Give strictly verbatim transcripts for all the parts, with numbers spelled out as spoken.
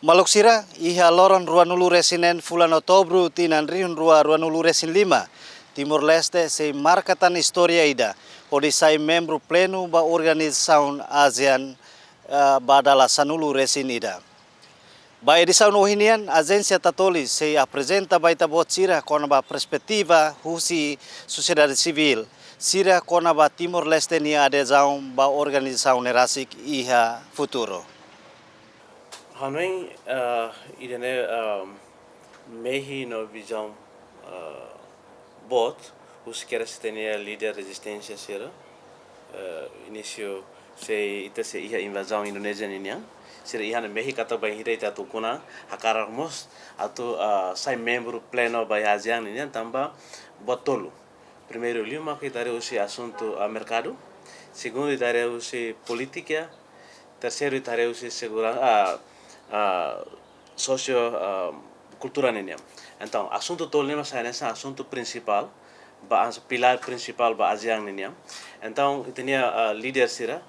Maluk sira, iha loron ruanulu-resin-neen fulan Outubru tinan rihun rua ruanulu-resin-lima, Timor-Leste sei marka tan istória ida, hodi sai membru plenu ba organizasaun ASEAN, eh, ba dala sanulu-resin-ida. Ba edisaun ohin nian, Ajénsia Tatoli sei aprezenta ba ita-boot sira kona-ba perspetiva husi sosiedade sivíl sira kona-ba Timor-Leste nia adezaun ba organizasaun ne'e rasik iha futuru. Hanoin, eh, ida-ne'e, eh, mehi no vizaun, eh, boot husi kedas ita-nia líder rezisténsia sira. Eh, inísiu sei, ita sei iha invazaun Indonézia ninian. Sira iha ne'e mehi katak bainhira ita atu ukun-an hakarak mós atu, eh, sai membru plenu ba iha ASEAN ninian tanba buat tolu. Primeiru liu mak ita haree husi asuntu, eh, merkadu. Segundu ita haree husi polítika. Terseiru ita haree husi seguransa, ah, ah, sosio, ah, kultura ninian. Entaun, asuntu tolu ne'e mak sai hanesan asuntu prinsipál, ba ans-, pilár prinsipál ba ASEAN ninian. Entaun, ita-nia, ah, líder sira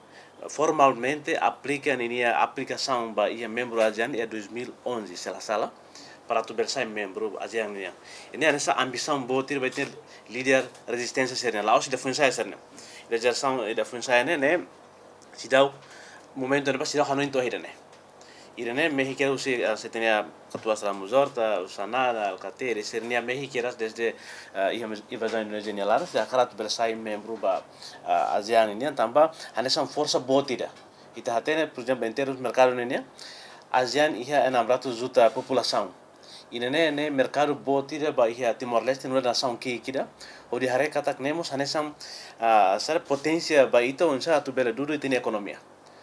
formalmente aplika ninia aplikasaun ba iha membru ASEAN iha dois mil e onze, se la sala, para atu bele sai membru ASEAN ninian. Ida-ne'e hanesan ambisaun boot ida ba ita-nia líder rezisténsia sira-ne'e, la'ós ida foin-sa'e sira-ne'e. Ida jerasaun, ida foin-sa'e ne'e, ne'e seidauk, momentu ne'ebá seidauk hanoin to'o ida-ne'e. Ida-ne'e mehi kedas husi, ah, ita-nia Katuas Ramos-Horta, Xanana, Alkatiri, sira-nia mehi kedas desde, ah, iha invazaun Indonézia nia laran, sira hakarak atu bele sai membru ba, ah, ASEAN nian tanba hanesan forsa boot ida. Ita hatene, por ezemplu, em termos merkadu ninian, ASEAN iha enam ratus juta populasaun. Ida-ne'e, ne'e merkadu boot ida ba iha Timor-Leste nu'udar nasaun ki'ik ida. Hodi haree katak ne'e mós hanesan, ah, sá poténsia ba ita oinsá atu bele dudu ita-nia ekonomia.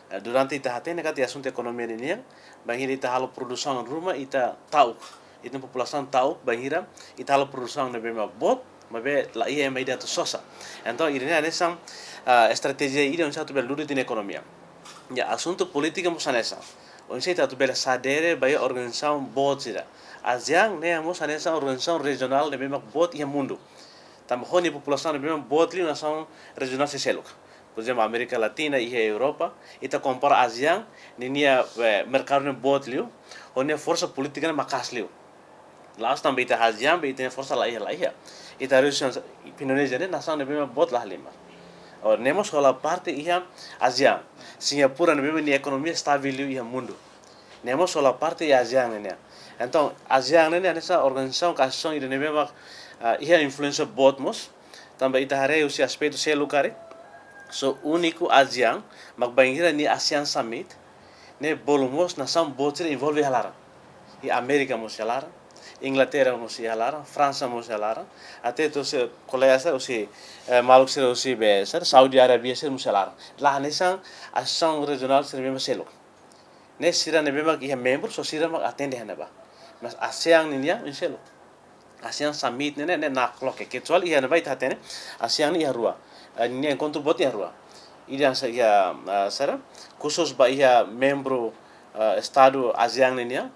Eh, durante ita hatene katak asuntu ekonomia ninian, bainhira ita halo produsaun ruma ita ta'uk. Ita-nia populasaun ta'uk, bainhira ita halo produsaun ne'ebé mak boot, maibé la iha ema ida atu sosa. Entaun, ida-ne'e hanesan, ah, estratéjia ida oinsá atu bele dudu ita-nia ekonomia. Ya, asuntu polítika mós hanesan. Oinsá ita atu bele sadere ba iha organizasaun boot sira. ASEAN ne'e mós hanesan organizasaun rejionál ne'ebé mak boot iha mundu. Tanba ho nia populasaun ne'ebé mak boot liu nasaun rejionál sira seluk. Por ezemplu, Amérika Latina iha Europa, ita kompara ASEAN, ninia, eh, merkadu ne'e boot liu, ho nia forsa polítika ne'e maka'as liu. La'ós tanba ita ASEAN, be ita-nia forsa la iha, la iha. Ita haree husi Indonézia ne'e nasaun ne'ebé mak boot la halimar. Agora, ne'e mós hola parte iha ASEAN. Singapura ne'ebé mak nia ekonomia estavel liu iha mundu. Ne'e mós hola parte iha ASEAN ne'e nian. Entaun, ASEAN ne'e nian hanesan organizasaun ka asosiasaun ida ne'ebé mak, ah, iha influénsia boot mós. Tanba ita haree husi aspetu seluk karik, só úniku ASEAN mak bainhira nia ASEAN Summit, ne'e bolu mós nasaun boot sira envolve iha laran. Iha Amérika mós iha laran, Inglaterra mós iha laran, Fransa mós iha laran, até to'o husi kolega sira husi, eh, maluk sira husi be, sira Saudi Arabia sira mós iha laran. La hanesan asosiasaun rejionál sira ne'ebé mak seluk. Ne'e sira ne'ebé mak iha membru, só sira mak atende iha ne'ebá. Mas ASEAN ninian, oinsá seluk. ASEAN Summit ne'e, ne'e, ne'e nakloke. Kecuali iha ne'ebá ita hatene, ASEAN ne'e iha rua. Eh, nia enkontru boot iha rua. Ida hanesan iha, ah, sira, khusus ba iha membru, ah, estadu ASEAN ninian.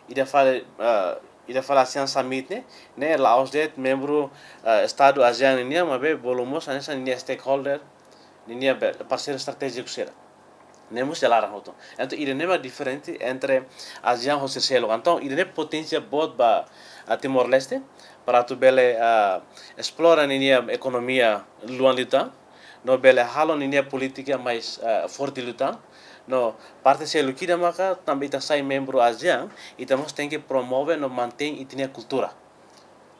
Ida fali, ah, ida fali ASEAN Summit ne'e, ne'e la'ós de'it membru, ah, estadu ASEAN ninian, maibé bolu mós hanesan ninia stakeholder, ninia be-, parseiru estratéjiku sira. Ne'e mós iha laran hotu. Entaun, ida-ne'e mak diferente entre ASEAN ho sira seluk. Entaun, ida-ne'e poténsia boot ba, ah, Timor-Leste, para atu bele, ah, esplora ninia ekonomia luan liután, no bele halo ninia polítika mais, ah, forte liután. No parte seluk ida maka, tanba ita sai membru ASEAN, ita mós tenke promove no mantein ita-nia kultura.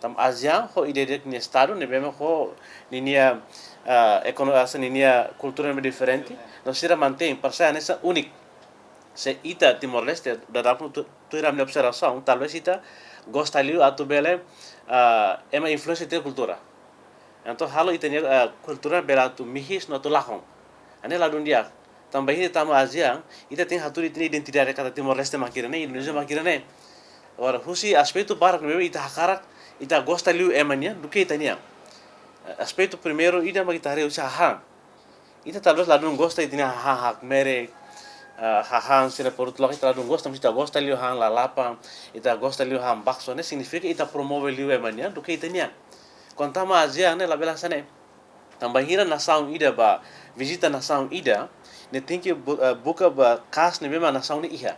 Tanba ASEAN ho ida-idak nia estadu, ne'ebé mak ho ninia, ah, ekono-, hanesan ninia kultura ne'ebé diferente, no sira mantein, para sai hanesan úniku. Se ita Timor-Leste, dadaun tu-, tuir ha'u-nia observasaun, talvés ita gosta liu atu bele, ah, ema influénsia ita-nia kultura. Entaun halo ita-nia, ah, kultura bele atu mihis no atu lakon. Ida-ne'e ladún di'ak. Tanba ita tama ASEAN, ita tenke hatudu ita-nia identidade katak Timor-Leste mak ida-ne'e, Indonézia mak ida-ne'e. Agora, husi aspetu barak ne'ebé ita hakarak, ita gosta liu ema nian, duké ita-nian. Aspetu primeiru ida mak ita haree husi hahán. Ita talvés ladún gosta ita-nia hahán hakmerek, ah, hahán sira produtu lokál ita ladún gosta, mas ita gosta liu hahán lalapan, ita gosta liu hahán bakso, ne'e signifika ita promove liu ema nian, duké ita-nian. Kuandu tama ASEAN ne'e labele hanesan ne'e. Tanba bainhira nasaun ida bá vizita nasaun ida, nia tenke bu-, eh, buka ba kas ne'ebé mak nasaun ne'e iha.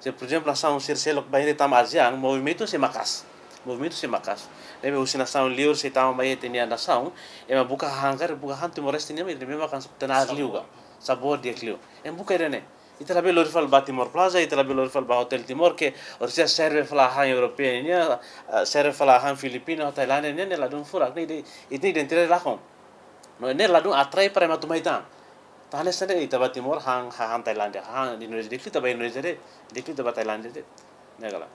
Se, por ezemplu, nasaun sira seluk bainhira tama ASEAN, movimentu sei maka'as. Movimentu sei maka'as. Ne'ebé husi nasaun liur sei tama ba iha ita-nia nasaun, ema buka hahán karik, buka hahán Timor-Leste nian, ita memang kan tana liu ka. Sabór di'ak liu. Ema buka ida-ne'e. Ita labele lori fali ba Timor Plaza, ita labele lori fali ba Hotel Timor, ke orsida serve fali hahán Europeia nian, ah, serve fali hahán Filipina, Tailándia nian, ne'e ladún furak, ne'e ide-, ita identidade lakon. No, ne'e ladún atrai para ema atu mai tan. Tan hanesan ne'e ita ba Timor hahán, hahán Tailándia, hahán Indonézia, di'ak liu ita ba Indonézia de'it, di'ak liu ita ba Tailándia de'it. Ne'e ka lae.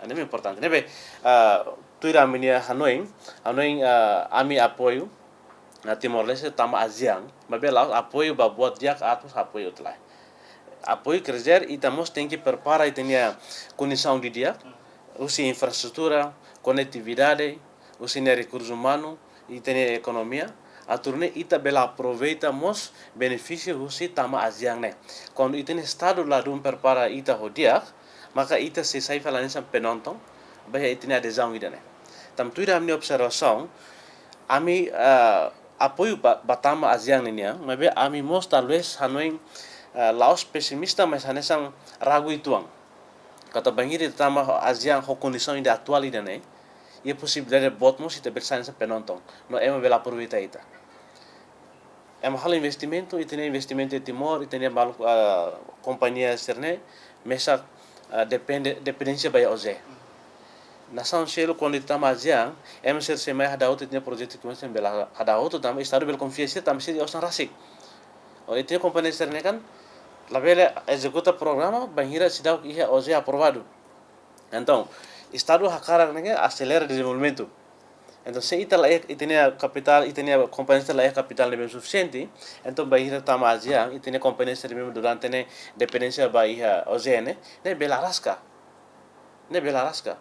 Ne'e importante. Ne'ebé, ah, tuir ami-nia hanoin, hanoin, ah, ami apoiu, ah, Timor-Leste tama ASEAN, maibé la'ós apoiu ba buat di'ak atus apoiu tiha lai. Apoiu quer dizer, ita mós tenke prepara ita-nia kondisaun didi'ak, husi infraestrutura, konetividade, husi nia rekursu umanu, ita-nia ekonomia, atu nune'e ita bele aproveita mós benefísiu husi tama ASEAN ne'e. Kuandu ita-nia Estadu ladún prepara ita ho di'ak, maka ita sei sai fali hanesan penonton ba iha ita-nia adezaun ida-ne'e. Tanba tuir ami-nia observasaun, ami, ah, apoiu ba, ba tama ASEAN ninian, maibé ami mós talvés hanoin, ah, la'ós pesimista, mas hanesan ragu uitoan. Katak bainhira ita tama ASEAN ho kondisaun ida atuál ida-ne'e, iha posibilidade boot mós ita bele sai hanesan penonton. No ema bele aproveita ita. Ema halo investimentu, ita-nia investimentu iha Timor, ita-nia maluk, ah, kompañia sira-ne'e, mesak, ah, depende, dependénsia ba iha OJE. Nasaun seluk kuandu ita tama ASEAN, ema sira sei mai hadau hotu ita-nia projetu, ke ema sira bele hadau hotu tanba Estadu bele konfia sira tanba sira osan rasik. O ita-nia kompañia sira-ne'e kan labele ezekuta programa bainhira seidauk iha OJE aprovadu. Entaun, Estadu hakarak ne'e aselera dezenvolvimentu. Entaun, se ita la iha, ita-nia kapitál, ita-nia kompañia sira la iha kapitál ne'ebé sufisiente, entaun bainhira tama ASEAN, ita-nia kompañia sira ne'ebé durante ne'e dependénsia ba iha OJE ne'e, ne'e bele araska. Ne'e bele araska.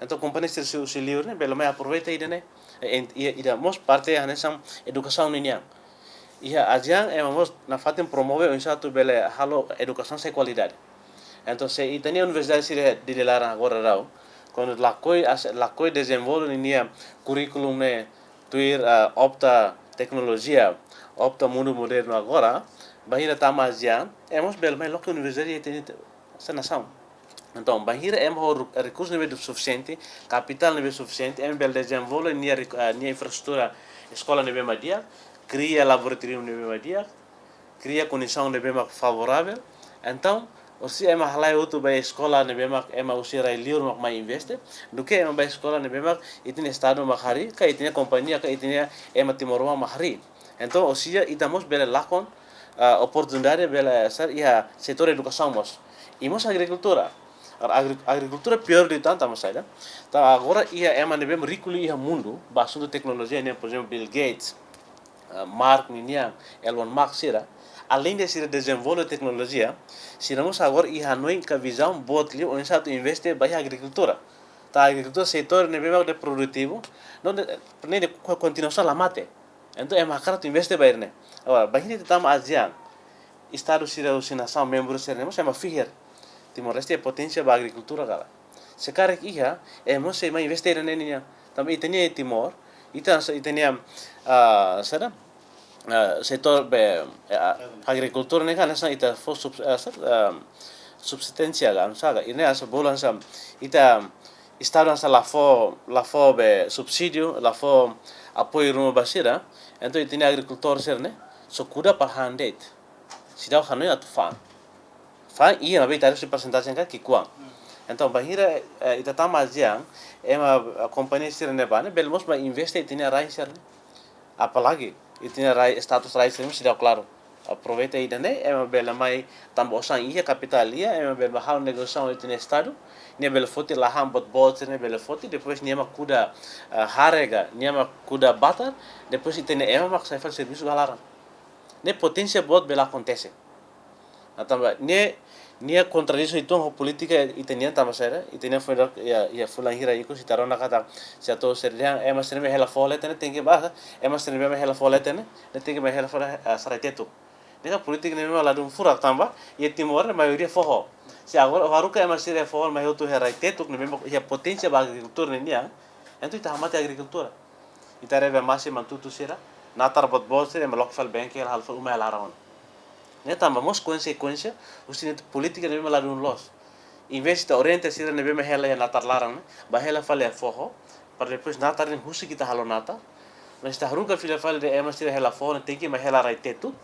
Entaun, kompañia sira husi, husi liur ne'e bele mai aproveita ida-ne'e. En, ida, ida mós parte hanesan edukasaun ninian. Iha ASEAN ema mós nafatin promove oinsá atu bele halo edukasaun sei kualidade. Entaun, se ita-nia universidade sira iha Dili laran agora daudaun, kuandu lakohi as-, lakohi dezenvolve ninia kurríkulu ne'e tuir, ah, opta teknolojia, opta mundu modernu agora, bainhira tama ASEAN, ema mós bele mai loke universidade iha ita-nia nasaun. Entaun, bainhira ema ho ru-, rekursu ne'ebé sufisiente, kapitál ne'ebé sufisiente, ema bele dezenvolve nia rek-, ah, nia infraestrutura eskola ne'ebé mak di'ak, kria laboratóriu ne'ebé mak di'ak, kria kondisaun ne'ebé mak favoravel. Entaun, orsida ema halai hotu ba eskola ne'ebé mak ema husi rai liur mak mai investe, duké ema ba eskola ne'ebé mak ita-nia Estadu mak harii, ka ita-nia kompañia, ka ita-nia ema timoroan mak harii. Entaun, orsida ita mós bele lakon, ah, oportunidade bele sai iha setór edukasaun mós. I mós agrikultura. Agri-, agrikultura piór liután tanba saida? Tanba agora iha ema ne'ebé riku liu iha mundu, ba asuntu teknolojia nian, por ezemplu, Bill Gates, ah, Mark ninian, Elon Musk sira. Aleinde sira dezenvolve teknolojia, sira mós agora iha hanoin ka vizaun boot liu oinsá atu investe ba iha agrikultura. Tanba agrikultura setór ne'ebé mak produtivu, no ne'e, ne'e ko-, kontinuasaun la mate. Entaun, ema hakarak atu investe ba iha ne'e. Agora, bainhira ita tama ASEAN, Estadu sira husi nasaun membru sira-ne'e mós ema fiar Timor-Leste iha poténsia ba agrikultura ka lae. Se karik iha, ema mós sei mai investe iha ne'e nian. Tanba ita-nia Timor, ita, ita-nia, ah, saida? Ah, setór be, eh, ah, agrikultura ne'e kan hanesan ita fó sub-, ah, saida? Ah, subsisténsia ka, saida ka? Ida-ne'e hanesan bolu hanesan ita Estadu hanesan la fó, la fó be subsídiu, la fó apoiu ruma ba sira. Entaun, ita-nia agrikultór sira-ne'e só kuda para han de'it. Seidauk hanoin atu fa'an. Fa'an iha, maibé ita haree husi persentajen karik ki'ikoan. Entaun, bainhira, eh, ita tama ASEAN, ema, eh, kompañia sira ne'ebá ne'e bele mós mai investe ita-nia rai sira-ne'e. Apalagi ita-nia rai, status rai sira-ne'e seidauk klaru. Aproveita ida-ne'e, ema bele mai tanba osan iha, kapitál iha, ema bele mai halo negosiasaun ho ita-nia Estadu, nia bele foti lahan boot-boot sira-ne'e bele foti, depois nia mak kuda, ah, hare ka, nia mak kuda batar, depois ita-nia ema mak sai fali servisu ba laran. Ne'e poténsia boot bele akontese. Nah, tanba ne'e, ne'e kontradisaun uitoan ho polítika ita-nian tanba saida, ita-nian foin iha, iha fulan hira ikus ita rona katak, se atu sira dehan, ema sira ne'ebé hela fó leten ne'e tenke ba, ema sira ne'ebé hela fó leten ne'e, ne'e tenke mai hela fó, ah, sira rai Tetuk. Ne'e ka polítika ne'e mak ladún furak tanba, iha Timor ne'e maioria foho. Se agora, baru ka ema sira foho mai hotu iha rai Tetuk, ne'ebé mak iha poténsia ba agrikultura ne'e nian, entaun ita hamate agrikultura. Ita haree be masi mantutu sira, natar boot-boot sira, ema loke fali bengkel, halo fali uma iha laran ona. Ne'e tanba mós konsekuénsia husi ne'e polítika ne'ebé mak ladún loos. Invés ita orienta sira ne'ebé mak hela iha natar laran ne'e, ba hela fali iha foho, para depois natar ne'e husik ita halo natar. Mas ita haruka fila fali de'it ema sira hela foho ne'e tenke mai hela rai tetuk.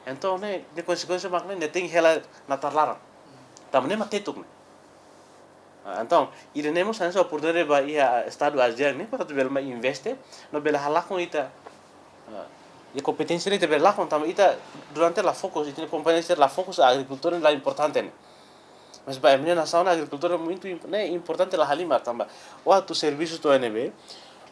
Entaun ne'e, nia konsekuénsia mak ne'e, nia tenke hela natar laran. Tanba ne'e mak tetuk ne'e. Ah, entaun, ida-ne'e mós hanesan oportunidade ba iha Estadu ASEAN ne'e, para atu bele mai investe, no bele halakon ita, ah, iha kompeténsia ita bele lakon, tanba ita durante la fokus, ita-nia kompañia sira la fokus agrikultura ne'e la importante ne'e. Mas ba ema nia nasaun agrikultura muitu imp-, ne'e importante la halimar tanba. Ó atu servisu to'o iha ne'ebé,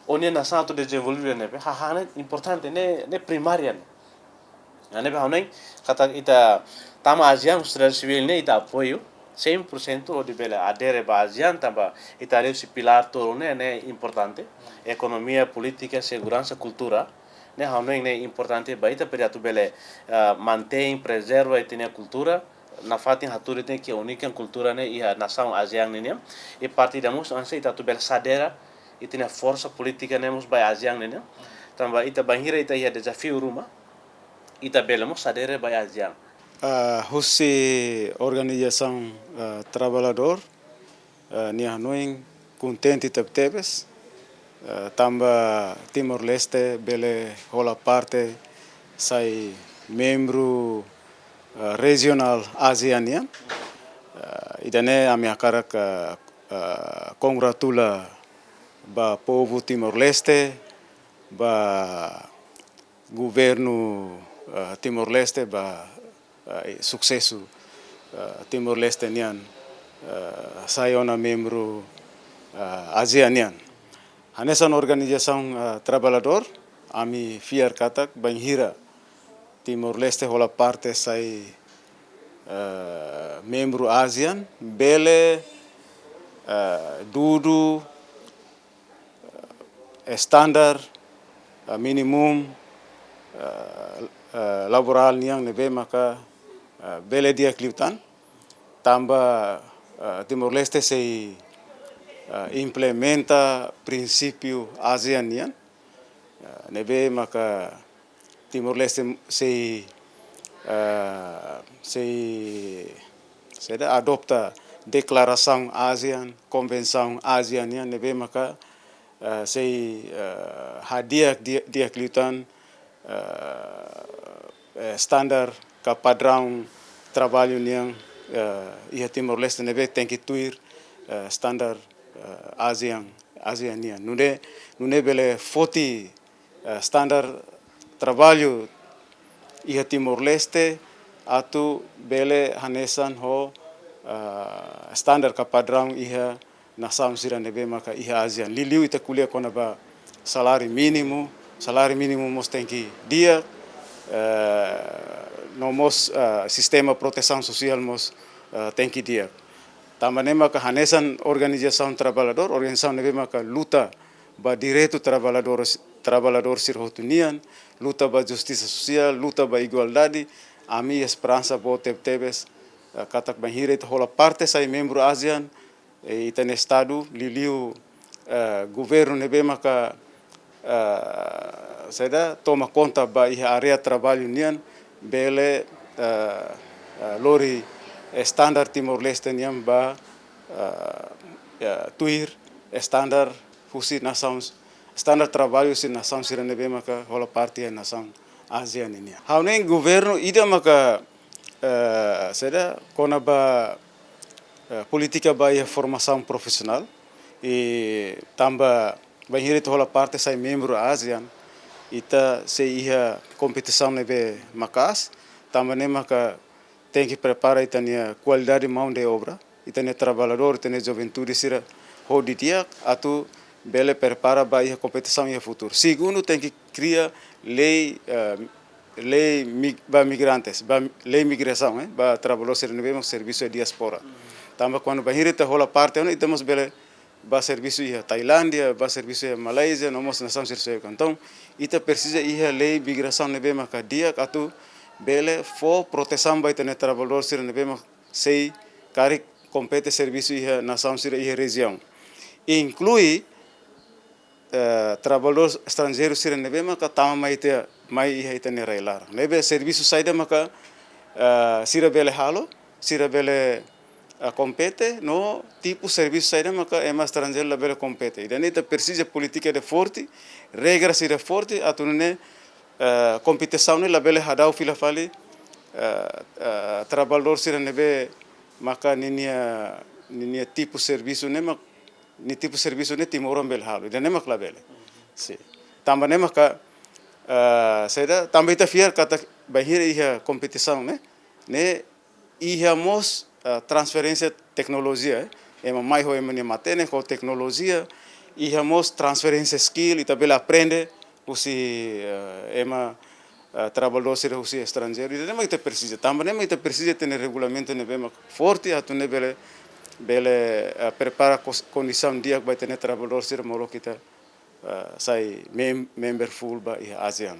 ó-nia nasaun atu dezenvolve iha ne'ebé, hahán ne'e importante, ne'e, ne'e primária ne'e. Ne'ebé ha'u hanoin katak ita tama ASEAN, sosiedade sivíl ne'e ita apoiu cem por cento hodi bele adere ba ASEAN tanba ita haree husi pilár tolu ne'e, ne'e importante. Ekonomia, polítika, seguransa, kultura. Ne'e ha'u hanoin ne'e importante ba ita para atu bele, ah, mantein, prezerva ita-nia kultura. Nafatin hatudu ita-nia ke unikan kultura ne'e iha nasaun ASEAN ninian. I parte ida mós hanesan ita atu bele sadera ita-nia forsa polítika ne'e mós ba ASEAN ninian. Tanba ita bainhira ita iha dezafiu ruma, ita bele mós sadere ba ASEAN. Ah, husi organizasaun, ah, traballadór, ah, nia hanoin kontente tebetebes, ah, tanba Timor-Leste bele hola parte sai membru, ah, rejionál ASEAN nian. Ah, ida-ne'e ami hakarak, ah, ah, kongratula ba povu Timor-Leste, ba governu, ah, Timor-Leste ba, ah, susesu, ah, Timor-Leste nian, ah, sai ona membru, ah, ASEAN nian. Hanesan organizasaun, ah, traballadór, ami fiar katak bainhira Timor-Leste hola parte sai, ah, membru ASEAN, bele, ah, dudu, eh, standar, eh, minimum, eh, eh, laborál nian ne'ebé maka, eh, bele di'ak liután. Tanba, eh, Timor-Leste sei, eh, implementa prinsípiu ASEAN nian, eh, ne'ebé maka Timor-Leste sei, eh, sei, sei adopta deklarasaun ASEAN, konvensaun ASEAN nian, ne'ebé maka, eh, sei, eh, hadi'a di'ak, di'ak liután, eh, eh, standar ka padraun traballu nian, eh, iha Timor-Leste ne'ebé tenke tuir, eh, standar, eh, ASEAN, ASEAN nian. Nune'e, nune'e bele foti, eh, standar traballu iha Timor-Leste atu bele hanesan ho, eh, standar ka padraun iha nasaun sira ne'ebé maka iha ASEAN. Liuliu ita ko'alia kona-ba saláriu mínimu, saláriu mínimu mós tenke di'ak, eh, no mós, eh, sistema protesaun sosiál mós, eh, tenke di'ak. Tanba ne'e maka hanesan organizasaun traballadór, organizasaun ne'ebé maka luta ba direitu traballadór, traballadór sira hotu nian, luta ba justisa sosiál, luta ba igualdade, ami esperansa boot tebetebes, eh, katak bainhira ita hola parte sai membru ASEAN, eh, ita-nia Estadu, liuliu, eh, governu ne'ebé maka, eh, saida, toma konta ba iha área traballu nian, bele, eh, eh, lori, eh, standar Timor-Leste nian ba, eh, eh, tuir, eh, standar husi nasaun, standar traballu husi nasaun sira ne'ebé maka hola parte iha nasaun ASEAN nian. Ha'u hanoin governu ida maka, eh, saida, kona-ba, eh, polítika ba iha formasaun profisionál, i tanba bainhira ita hola parte sai membru ASEAN, ita sei iha kompetisaun ne'ebé maka'as, tanba ne'e maka tenke prepara ita-nia kualidade mão de obra, ita-nia traballadór, ita-nia juventude sira ho di'ak, atu bele prepara ba iha kompetisaun iha futuru. Segundu, tenke kria lei, eh, lei mig-, ba migrantes, ba lei migrasaun, eh, ba traballadór sira ne'ebé mak servisu iha diáspora. Tanba kuandu bainhira ita hola parte ona, ita mós bele ba servisu iha Tailándia, ba servisu iha Malázia, no mós nasaun sira seluk. Entaun, ita presiza iha lei migrasaun ne'ebé maka di'ak atu bele fó protesaun ba ita-nia traballadór sira ne'ebé mak sei karik kompete servisu iha nasaun sira iha rejiaun. Inklui, eh, traballadór estranjeiru sira ne'ebé maka tama mai ita, mai iha ita-nia rai-laran. Ne'ebé servisu saida maka, eh, sira bele halo, sira bele, ah, kompete no tipu servisu saida maka ema estranjeiru labele kompete. Ida-ne'e ita presiza polítika ida forte, regra sira forte, atu nune'e, eh, kompetisaun ne'e labele hadau fila fali, eh, eh, traballadór sira ne'ebé maka ninia, ninia tipu servisu ne'e mak, nia tipu servisu ne'e timoroan bele halo. Ida-ne'e mak labele. Sin. Tanba ne'e maka, eh, saida, tanba ita fiar katak bainhira iha kompetisaun ne'e, ne'e iha mós, ah, transferénsia teknolojia, eh. Ema mai ho ema nia matenek ho teknolojia, iha mós transferénsia skill, ita bele aprende husi, eh, ema, ah, traballadór sira husi estranjeiru. Ida-ne'e mak ita presiza. Tanba ne'e mak ita presiza hatene regulamentu ne'ebé mak forte, atu nune'e bele, bele, ah, prepara kos-, kondisaun di'ak ba ita-nia traballadór sira molok ita, ah, sai mem-, member full ba iha ASEAN.